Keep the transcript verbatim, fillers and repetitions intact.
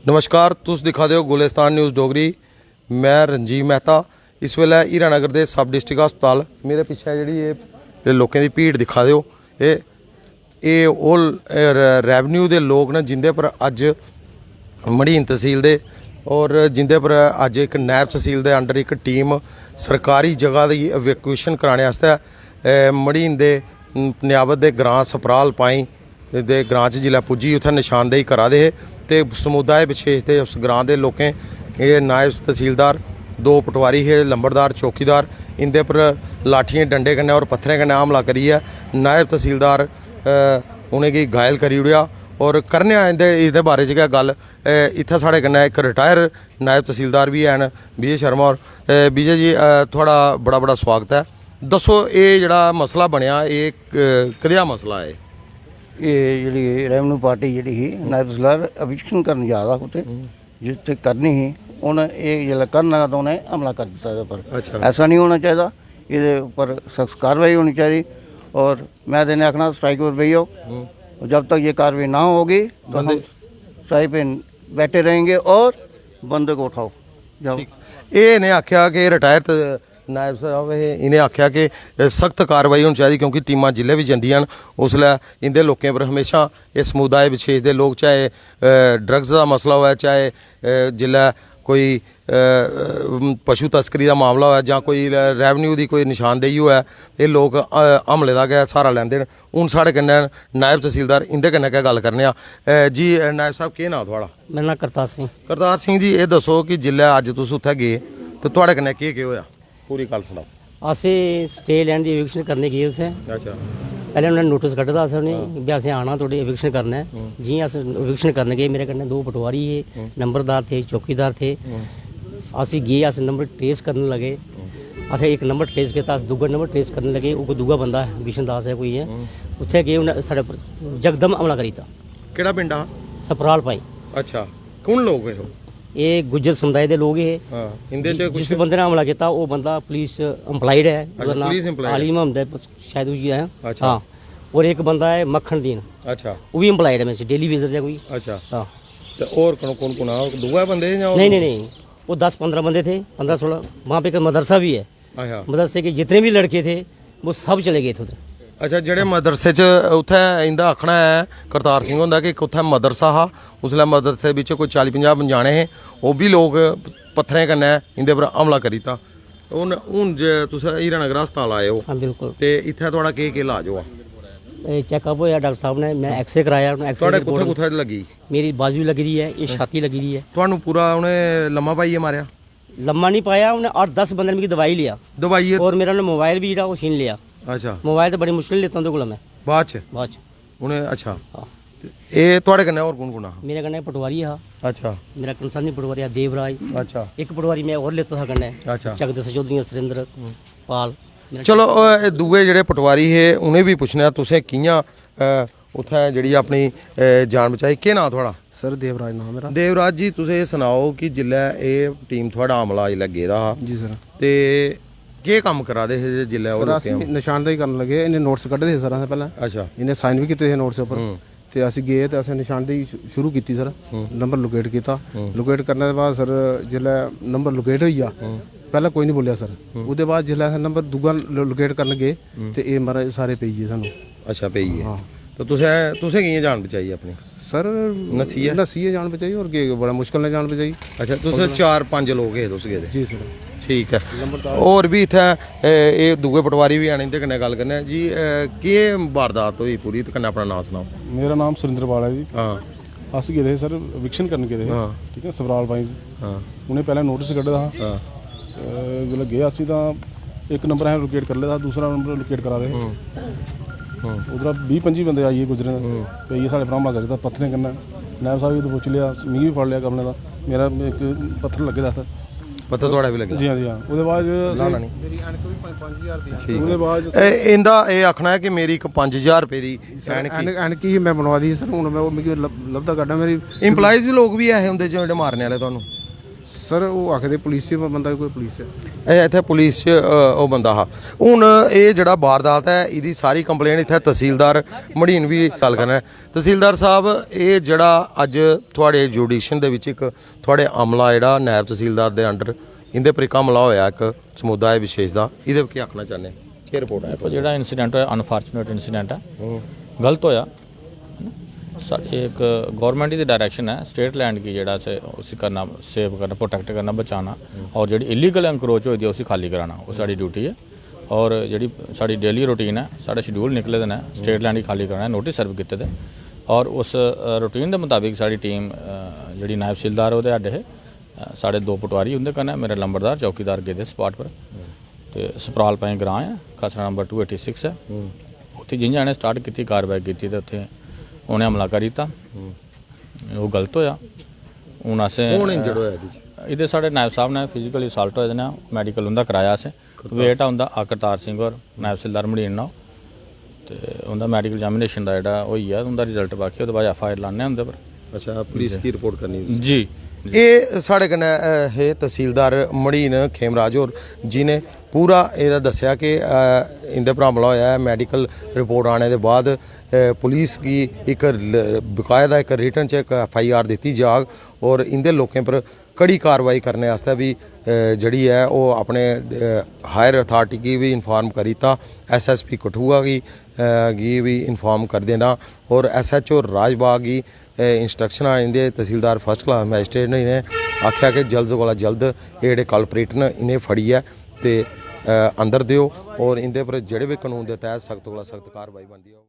नमस्कार, तुस दिक्खा दे ओ गुलिस्तान न्यूज़ डोगरी। मैं रंजीव मेहता। इस बेल्लै हीरानगर दे सब डिस्ट्रिक्ट अस्पताल, मेरे पिच्छें जेह्ड़ी एह्, एह् लोकें दी भीड़ दिक्खा दे ओ, एह्, एह् ओह्, एह् र-, रेवेन्यू दे लोक न जिं'दे पर अज्ज मढ़ीन तसील दे और जिं'दे पर अज्ज इक नायब तसील दे अंडर इक टीम सरकारी जगह दी इवैक्यूएशन कराने आस्तै, ए, मढ़ीन दे, न-, नियाबत दे ग्रां सपराल पाई दे ग्रां च जिसलै पुज्जी, उत्थै नशानदेही करा दे हे ते समुदाय विशेष दे उस ग्रां दे लोकें, एह् नायब तसीलदार, दो पटवारी हे, लंबड़दार, चौकीदार, इं'दे पर लाठियें, डंडे कन्नै और पत्थरें कन्नै हमला करियै नायब तसीलदार, अ, उ'नेंगी घायल करी ओड़ेआ। और करने आं इं'दे, एह्दे बारे च गै गल्ल। अ, इत्थै साढ़े कन्नै इक रिटायर नायब तसीलदार बी हैन, विजय शर्मा होर। अ, विजय जी, अ, थुआढ़ा बड़ा बड़ा सुआगत ऐ। दस्सो, एह् जेह्ड़ा मसला बनेआ, एह् क-, कदेहा मसला ऐ? एह् जेह्ड़ी रेवेन्यू पार्टी जेह्ड़ी ही, नायब तसीलदार एविक्शन करन जा दा हा कुतै, जित्थै करनी ही, उ'नें एह् जेल्लै करन लगा तां उ'नें हमला करी दित्ता एह्दे पर। अच्छा। ऐसा निं होना चाहिदा, एह्दे उप्पर सख्त कार्रवाई होनी चाहिदी। और में ते इ'नें आखना, स्ट्राइक पर बेही जाओ, जब तक ये कार्रवाई ना होगी तो हम बंदे साहिब बैठे रहेंगे और बंदे को उठाओ। जाओ। ठीक। एह् इ'नें आखेआ कि रिटायर त-, नायब साहब हे, इ'नें आखेआ कि सख्त कार्रवाई होनी चाहिदी, क्योंकि टीमां जिल्लै बी जंदियां न, उसलै इं'दे लोकें पर म्हेशां, एह् समुदाय विशेष दे लोक, चाहे, अ, ड्रग्स दा मसला होऐ, चाहे, अ, जिल्लै कोई, अ, पशु तस्करी दा मामला होऐ जां कोई र-, रेवेन्यू दी कोई नशानदेही होऐ, एह् लोक, अ, हमले दा गै स्हारा लैंदे न। हून साढ़े कन्नै नायब तसीलदार, इं'दे कन्नै गै गल्ल करने आं। अ, जी, अ, नायब साहब, केह् नांऽ थुआढ़ा? मेरा नांऽ करतार सिंह। करतार सिंह जी, एह् दस्सो कि जिल्लै अज्ज तुस उत्थै गे ते थुआढ़े कन्नै केह् केह् होएआ? पूरी गल्ल सनाओ। असें स्टे लैन दी एविक्शन करने गे उत्थै। अच्छा। पैह्लें उ'नें नोटिस कड्ढे दा असें उ'नेंगी, हां। भी असें आना, थुआढ़ी एविक्शन करना ऐ। हम्म। जि'यां अस एविक्शन करने गे, मेरे कन्नै दो पटवारी हे, हम्म। नंबरदार थे, चौकीदार थे। हम्म। अस गे, अस नंबर ट्रेस करन लगे। हम्म। असें इक नंबर ट्रेस कीता, अस दूआ नंबर ट्रेस करन लगे। ओह् कोई दूआ बंदा ऐ, बिशन दास ऐ कोई ऐ। हम्म। उत्थै गे, उ'नें साढ़े पर जकदम हमला करी दित्ता। केह्ड़ा पिंड हा? सपराल पाई। अच्छा, कु'न लोक हे ओह्? एह् गुज्जर समुदाय दे लोक हे। हां, इं'दे च जि-, कुछ जिस बंदे ने हमला कीता, ओह् बंदा पुलिस एम्प्लाइड ऐ। अच्छा, ओह्दा नांऽ पुलिस एम्प्लाइड ऐ। आली मोहम्मद ऐ, शायद उसी ऐ। अच्छा। हां। और इक बंदा ऐ मक्खन दीन। अच्छा। ओह् बी एम्प्लाइड ऐ, में डेली वेजर ऐ कोई। अच्छा। हां। ते होर कु'न, कु'न, कु'न हा? दूआ बंदे जां होर? नहीं, नहीं, नहीं। वो दस पंद्रह बंदे थे, पंद्रह सोलह। वहाँ पे एक मदरसा भी है। अच्छा। मदरसे के जितने भी लड़के थे, वो सब चले गए थे उधर। अच्छा, जेह्ड़े मदरसे च, उत्थै इं'दा आखना ऐ, करतार सिंह हुंदा, कि इक उत्थै मदरसा हा, उसलै मदरसे बिच्च कोई चाली पंजाह् ञ्याणे हे, ओह् बी लोक पत्थरें कन्नै इं'दे पर हमला करी दित्ता। हून, हून जे तुस हीरानगर अस्पताल आए ओ, हां, बिल्कुल। ते इत्थै थुआढ़ा केह्, केह् इलाज होआ? एह् चैकअप होएआ डाक्टर साह्ब ने, में ऐक्सरे कराया, उ'नें ऐक्सरे थुआढ़े दी कुत्थै, रिपोर्ट कुत्थै लग्गी? मेरी बाजू लग्गी दी ऐ, एह् हां। छाती लग्गी दी ऐ। थुहानू पूरा उ'नें लम्मा पाइयै मारेआ? लम्मा निं पाया, उ'नें अट्ठ दस बंदे ने मिगी दबाई लेआ। दबाइयै? और मेरा उ'नें मोबाइल बी जेह्ड़ा ओह् छीन लेआ। अच्छा। मोबाइल ते बड़ी मुश्किल लेता उं'दे कोला में। बाद च? बाद च। उ'नें, अच्छा। हां। ते एह् थुआढ़े कन्नै होर कु'न कु'न हा? मेरे कन्नै पटवारी हा। अच्छा। मेरा कंसर्न पटवारी हा देवराज। अच्छा। इक पटवारी में होर लेता हा कन्नै। अच्छा। चकदे सचौधरी सुरेंद्र हम्म। पाल। मेरा चलो, अ, एह् दूए जेह्ड़े पटवारी हे, उ'नें बी पुच्छना, तुसें कि'यां, अ, उत्थै जेह्ड़ी अपनी, अ, जान बचाई। केह् नांऽ थुआढ़ा? सर, देवराज नांऽ मेरा। देवराज जी, तुस एह् सनाओ कि जिल्लै एह् टीम थुआढ़ा अमला जिल्लै गेदा हा, जी सर। ते केह् कम्म करा दे हे जिल्लै ओह् सर, लोकें अस निशानदेही करन लगे, इ'नें नोट्स कड्ढे दे हे सर असें पैह्लें। अच्छा। इ'नें साइन बी कीते दे हे नोट्स उप्पर। हम्म। ते अस गे ते असें निशानदेही शु-, शुरू कीती सर। हम्म। नंबर लोकेट कीता। हम्म। लोकेट करने दे बाद सर, जिल्लै नंबर लोकेट होई गेआ, हम्म। पैह्लें कोई निं बोल्लेआ सर। हम्म। ओह्दे बाद जिल्लै असें नंबर दूआ लो-, लोकेट करन गे, हम्म। ते एह् महाराज सारे पेई गे सानूं। अच्छा, पेई गे। हां। ते तुसें, तुसें कि'यां जान बचाई अपनी? सर, नस्सियै? नस्सियै जान बचाई, होर केह्, बड़ा मुश्कल ने जान बचाई। अच्छा, तुस चार पंज लोक हे तुस गेदे? जी सर। ठीक ऐ। होर बी इत्थै, ए, एह् दूए पटवारी बी हैन, इं'दे कन्नै गल्ल करने आं। जी, ए, केह् वारदात होई पूरी, ते कन्नै अपना नांऽ सनाओ। मेरा नाम सुरिंदर पाल ऐ जी। हां। अस गेदे हे सर, eviction करन गेदे हे। हां। ठीक ऐ, सवराल पाइंस। हां। उ'नें पैह्लें नोटिस कड्ढे दा हा। हां। ते जिसलै गे अस तां इक नंबर असें लोकेट करी लेदा हा, दूसरा नंबर लोकेट करा दे हे। हम्म। हम्म। उद्धरा बीह् पंजी बंदे आइयै गुजरे न। हम्म। ते इ'यै साढ़े पर हमला करी दित्ता पत्थरें कन्नै। नायब साह्ब गी ते पुच्छी लेआ, मिगी बी फड़ लेआ गमले दा। मेरा इक पत्थर लग्गे दा हा। पत्थर थुआढ़े बी लग्गे दा? जी हां, जी हां। ओह्दे बाद च असें लाना निं। ठीक ऐ। ओह्दे बाद च ए, इं'दा एह् आखना ऐ कि मेरी इक पंज ज्हार रपेऽ दी सर, ऐनक ही। ऐनक, ऐनक ही में बनवा दी ही सर, हून में ओह् मिगी लब-, लभदा कड्ढा मेरी। Employees बी लोक बी ऐ हे उं'दे च जेह्ड़े मारने आह्ले तुहानू? सर, ओह् आखदे पुलिस च बंदा कोई पुलिस ऐ। एह् इत्थै पुलिस च अ, ओह् बंदा हा। हून एह् जेह्ड़ा वारदात ऐ, एह्दी सारी कंप्लेन इत्थै तसीलदार मड़ीन बी गल्ल करना ऐ। तसीलदार साहब, एह् जेह्ड़ा अज्ज थुआढ़े जुडिशन दे बिच इक थुआढ़े अमला जेह्ड़ा नायब तसीलदार दे अंडर इं'दे पर इक हमला होआ इक समुदाय विशेष दा, एह्दे पर केह् आखना चाह्न्ने, केह् रिपोर्ट आया? जेह्ड़ा इंसिडेंट होया, अनफार्चुनेट इंसिडेंट ऐ, गलत होया। साढ़े इक गौरमेंट दी डायरेक्शन ऐ स्टेट लैंड गी जेह्ड़ा असें उसी करना, सेव करना, प्रोटेक्ट करना, बचाना, और जेह्ड़ी इलीगल एनक्रोच होई दी ऐ उसी खाली कराना, ओह् साढ़ी ड्यूटी ऐ। और जेह्ड़ी साढ़ी डेली रूटीन ऐ, साढ़े शेड्यूल निकले दे न स्टेट लैंड गी खाली कराना, नोटिस सर्व कीते दे। और उस रूटीन दे मताबिक साढ़ी टीम, जेह्ड़ी नायब तसीलदार ओह्दे हैड हे, साढ़े दो पटवारी उं'दे कन्नै, मेरे लंबरदार चौकीदार गेदे स्पाट पर। ते सपराल पंज ग्रांऽ ऐ, खसरा नंबर टू एटी सिक्स ऐ। उत्थै जि'यां इ'नें स्टार्ट कीती कार्रवाई कीती ते उत्थै उ'नें हमला करी दित्ता। ओह् गलत होआ। हून असें कौन इंजर्ड होआ एह्दे च? एह्दे साढ़े नायब साहब ने फिजिकली असाल्ट होए दे न, मैडिकल उं'दा कराया असें। वेट आ उं'दा अकरतार सिंह होर, नायब सिलदार मड़ीन नाओ। ते उं'दा मैडिकल एग्जामिनेशन दा जेह्ड़ा होई गेआ, उं'दा रिजल्ट बाकी, ओह्दे बाद एफ आई आर लाने आं उं'दे पर। अच्छा, पुलिस की रिपोर्ट करनी? जी। एह् साढ़े कन्नै अ, हे तहसीलदार मड़ीन खेमराज होर, जिनें पूरा एह्दा दस्सेआ कि अ, इं'दे पर हमला होया ऐ। मैडिकल रिपोर्ट आने दे बाद अ, पुलिस गी इक ल- बकायदा इक रिटन च इक एफ आई आर दित्ती जाग और इं'दे लोकें पर कड़ी कार्रवाई करने आस्तै बी अ, जेह्ड़ी ऐ ओह् अपने हायर अथार्टी गी बी इन्फार्म करी दित्ता, एस एस पी कठुआ गी अ, गी बी इन्फार्म करी देना और एस एच ओ राजबाग गी इंस्ट्रक्शनां इं'दे तहसीलदार फर्स्ट क्लास मैजिस्ट्रेट ने इ'नें आखेआ कि जल्द कोला जल्द एह् जेह्ड़े कल्प्रिट न इ'नें फड़ियै ते अ, अंदर देओ और इं'दे पर जेह्ड़े बी कानून दे तैह्त सख्त कोला सख्त कार्रवाई बनदी होग।